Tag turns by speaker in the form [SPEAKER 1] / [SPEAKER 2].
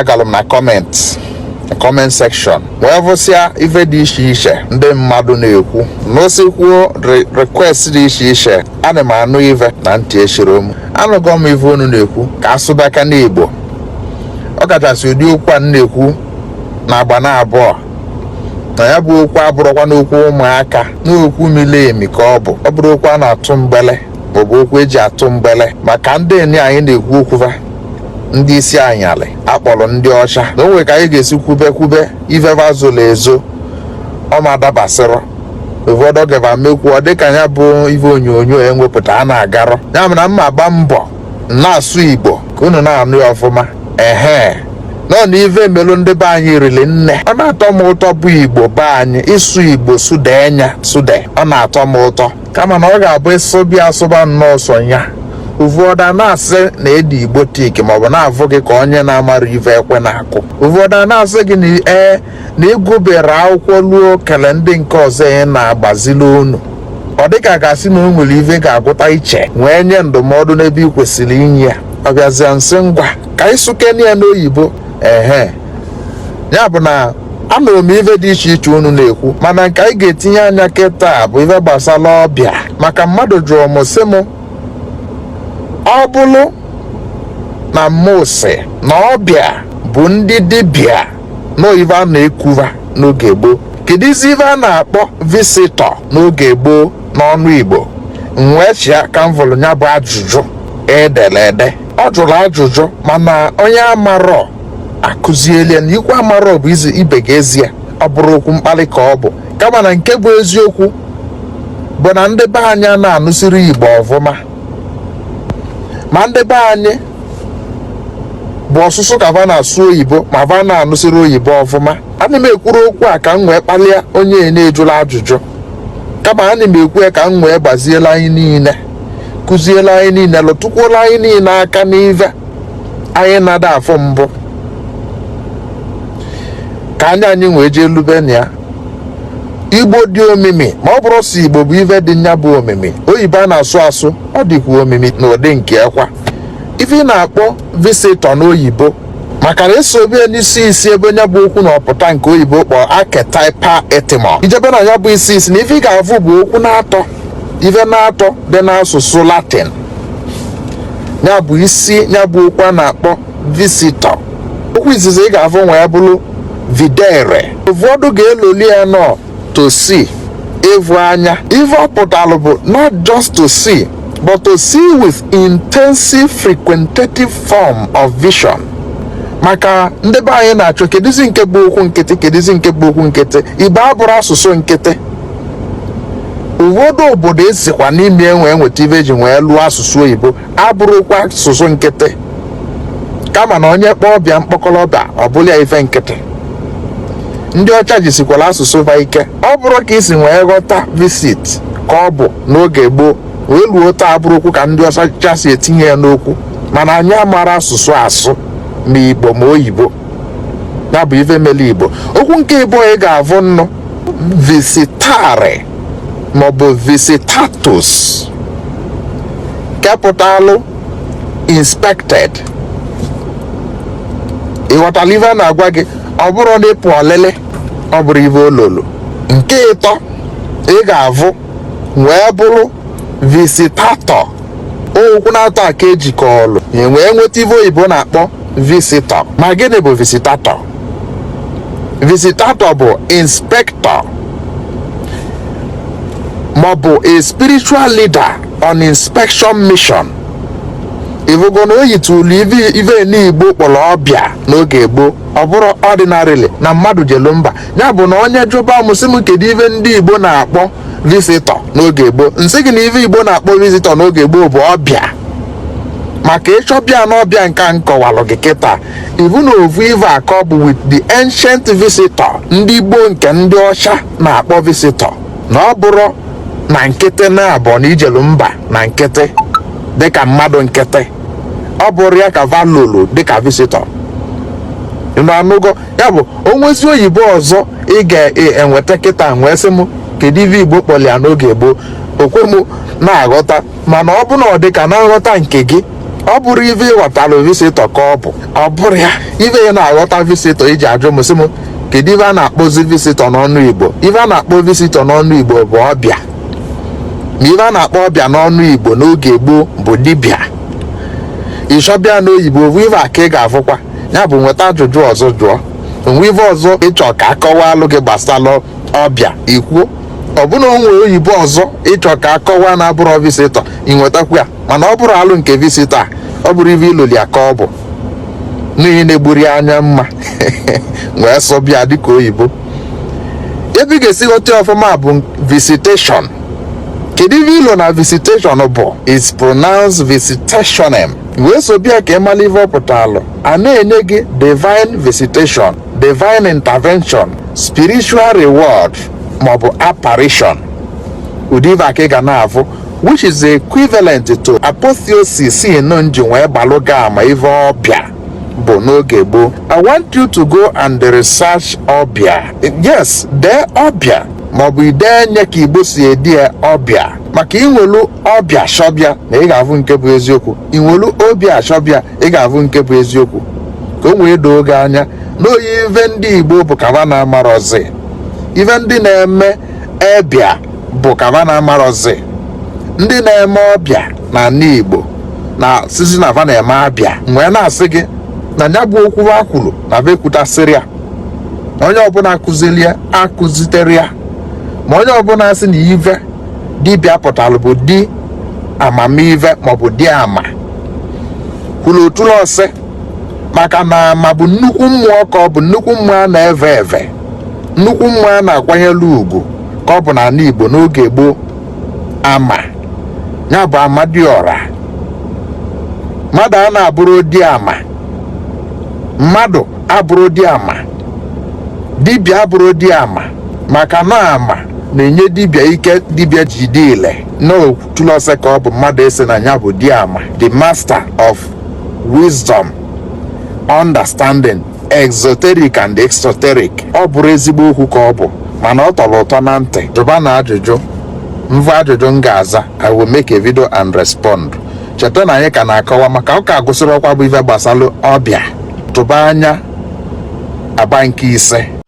[SPEAKER 1] Agalụ m na comment section wee vụsịa ife dị iche iche ndị mmadụ na-ekwu, nụsịkwuo request dị iche iche. Ana m anụ ife na ntị echiri m. Anụgo m ife unu na-ekwu ka asụbaka n'Igbo, ọ kachasị ụdị okwu a m na-ekwu na agba na abụọ na ya bụ okwu abụrụkwa n'okwu ụmụaka, n'okwu mili emi ka ọ bụ. Ọ bụrụ okwu a na-atụ mgbele maọbụ okwu eji atụ mgbele maka ndị eni anyị na-ekwu okwu fa, ndị isi anyalị akpọrọ ndị ọcha, na o nwere ka anyị ga-esi kwube kwube ife vazolo ezo ọma dabasịrọ. Ụfọdụ oge va mekwu ọ dịka ya bụ ife onyonyo enwepụta a na-agarọ ya mere mma agba mbọ na-asụ Igbo ka unu na-anụ ya ọfụma. Ehe, nọ na ife melụ ndị be anyị riri nne. Ọ na-atọ m ụtọ bụ Igbo be anyị, ịsụ Igbo sụdenya sụde, ọ na-atọ m ụtọ, kama na ọ ga-abụ ịsụbịa asụba nnọọ sọ ya. Ụfọdụ a na-asị na edi Igbo tik maọbụ na-avụ gị ka onye na-amara ife ekwe na-akụ. Ụfọdụ a na-asị gị na ee, na ịgụbere akwụkwọ luo kele ndị nke ọzọ ị na-agbazili unu. Ọ dịka ga-asị na o nwere ife ga-agụta iche wee nye ndụmọdụ n'ebe ị kwesịrị inye ya. Ọ bịazịa nsị ngwa ka anyị sụkene ya n'oyibo. Ehe, ya bụ na anụrụ m ife dị iche iche unu na-ekwu, mana nke anyị ga-etinye anya kịta bụ ife gbasara ọbịa, maka mmadụ jụrụ m sị m, ọ bụrụ na mụ sị na ọbịa bụ ndị dibịa n'ife a na-ekwuva n'oge gboo, kedụzi ife a na-akpọ visitor n'oge gboo n'ọnụ Igbo? Nwee chịa ka m vụrụ ya bụ ajụjụ edere ede. Ọ jụrụ ajụjụ, mana onye amarọ akụzieli ya na ikwu amarọ bụ izi ibe ga-ezi ya. Ọ bụrụ okwu mkparị ka ọ bụ, kama na nke bụ eziokwu bụ na ndị be anyị a na-anụsiri Igbo ọfụma, ma ndị be anyị bụ ọsụsụ ka va na-asụ oyibo, ma va na-anụsiri oyibo ọfụma. Ana m ekwuru okwu a ka m wee kpalie onye na-ejula ajụjụ, kama ana m ekwu ya ka m wee gbaziela anyị niile, kụziela anyị niile, lụtụkwuola anyị niile aka n'ive anyị nada afọ mbụ, ka anya anyị wee jee lube na ya. Igbo dị omimi, ma ọ bụrụ si Igbo bụ ive dị nya bụ omimi. Oyibo a na-asụ asụ, ọ dịkwa omimi n'ụdị nke ekwa ife ị na-akpọ visitor n'oyibo, maka na esobe n'isi isi ebe onye bụ okwu na ọpụta nke oyibo kpọrọ archetypal etymon. Ijebe na ya bụ isi isi na ife ị ga-afụ bụ okwu na-atọ, ife na-atọ dị n'asụsụ Latin, ya bụ isi ya bụ okwu a na-akpọ visitor. Okwu izizi ị ga-afụ nwa ya bụrụ videre. Ụfọdụ ga-eloli ya nọ to see, ịvụ anya. Ife ọ pụtalụ bụ not just to see, but to see with intensive frequentative form of vision. Maka ndị be anyị na-achọ kedụzi nke bụ okwu nkịtị, kedụzi nke bụ okwu nkịtị. Igbo abụrụ asụsụ nkịtị. Ụfọdụ obodo esikwa n'ime enwe enweta ife eji wee lụọ asụsụ oyibo abụrụkwa asụsụ nkịtị, kama na onye kpọọ ọbịa mkpọkọrọbịa, ọ bụla ya ife nkịtị. Ndị ọcha jisikwara asụsụ va ike. Ọ bụrụ ka isi wee ghọta visit ka ọ bụ n'oge gboo wee luo taa, bụrụ okwu ka ndị ọcha si etinye ya n'okwu, mana anyị amara asụsụ asụ, ma Igbo ma oyibo. Ya bụ ife mere Igbo. Okwu nke ịbụọ ị ga-avụ nnụ visitare maọbụ visitatus, kepụtalụ inspected. Ị ghọtara ife a na-agwa gị? Ọ bụrụ na ịpụ ọlịlị, ọ bụrụ ife ololo. Nke ịtọ ị ga-avụ wee bụrụ visitator. Okwu na-atọ a ka ejikọọlụ wee nweta ife oyibo na-akpọ visitor. Ma gịnị bụ visitator? Visitator bụ inspector maọbụ a spiritual leader on inspection mission. Ifugo na o yitulu ife n'Igbo kpọrọ ọbịa n'oge gboo. Ọ bụrụ ordinarily na mmadụ jelu mba, ya bụ na onye jụba m sị m kedu ife ndị Igbo na-akpọ visitor n'oge gboo, nsị gị na ife Igbo na-akpọ visitor n'oge gboo bụ ọbịa. Maka ịchọbịa n'ọbịa nke a nkọwalụ gị kịta, ibu na ofu ife akọ bụ with the ancient visitor ndị gboo nke ndị ọcha na-akpọ visitor, na ọ bụrụ na nkịtị na-abụ na ijelu mba na nkịtị dịka mmadụ nkịtị, ọ bụrụ ya ka valolu dịka visitor. Unu anụgo? Ya bụ onwezi oyibo ọzọ ị ga-enweta kịta nwee sị m kedu ife Igbo kpọrọ ya n'oge gboo, okwe m na-aghọta, mana ọ bụ na ọ dịka na nghọta nke gị. Ọ bụrụ ive ịghọtalụ visitor ka ọ bụ, ọ bụrụ ya ive ị na-aghọta visitor iji ajụ m, sị m kedu ive a na-akpọzi visitor n'ọnụ Igbo. Ive a na-akpọ visitor n'ọnụ Igbo bụ ọbịa. Ma ive a na-akpọ ọbịa n'ọnụ Igbo n'oge gboo bụ dibịa. Ịchọbịa n'oyibo bụ ive a ka ị ga-afụkwa ya bụ. Nweta ajụjụ ọzọ jụọ onwe ive ọzọ ịchọ ka akọwalụ gị gbasalụ ọbịa, ikwuo. Ọ bụna o nwere oyibo ọzọ ịchọ ka akọwa na-abụrọ visitor, ị nwetakwa ya. Mana ọ bụrụ alụ nke visitor a, ọ bụrụ ive iloli ya ka ọ bụ n'ihi na-egburi anya mma wee sọbịa dịka oyibo. Ebe ị ga-esi ghọta ọfụma bụ visitation. Kedu ive ilo na visitation bụ? Is pronounced visitationem. Wee sobịa ka ị mara ive ọ pụtalụ. A na-enye gị divine visitation, divine intervention, spiritual reward maọbụ apparition. Ụdị ive a ka ị ga na-afụ, which is equivalent to apotheosis nji wee gbalụ gị ama ive ọbịa bụ n'oge gboo. I want you to go and research ọbịa. Yes, dee ọbịa maọbụ ide nye ka Igbo si edi ya ọbịa, maka inwelu ọbịa shọbịa na ị ga-afụ nke bụ eziokwu. Inwelu obi achọbịa, ị ga-afụ nke bụ eziokwu, ka o wee doo gị anya na oyi ive ndị Igbo bụ kaba na-amarọzi ive ndị na-eme ebịa bụ kaba na-amarọzi ndị na-eme ọbịa na ala Igbo na sizi na va na-eme abịa. Wee na-asị gị na ya bụ okwu a kwuru na va ekwutasịrị ya, na onye ọbụla akụzili ya akụzitere ya. Ma onye ọbụla sị na ive dibịa pụtara bụ di amamive maọbụ di ama kwuru otulu ọsị, maka na ama bụ nnukwu mmụọ, ka ọ bụ nnukwu mmụọ a na-eve eve, nnukwu mmụọ a na-akwanyere ugwu ka ọ bụ n'ala Igbo n'oge gboo. Ama ya bụ amadịọra. Mmadụ a na-abụrụ di ama, mmadụ abụrụ di ama, dibịa abụrụ di ama, maka na ama na-enye dibịa ike dibịa ji dị ile n'otulọsị ka ọ bụ mmadụ esi na ya bụ di ama, the master of wisdom, understanding, exoteric and exoteric. Ọ bụrụ ezigbo okwu ka ọ bụ, mana ọ tọrọ ụtọ na ntị. Jụba na ajụjụ mvụ, ajụjụ m ga-aza, I will make a video and respond. Cheta na anyị ka na-akọwa maka ụka agụsịrị ọkwa bụ ife gbasalụ ọbịa. Tụba anya agba nke ise.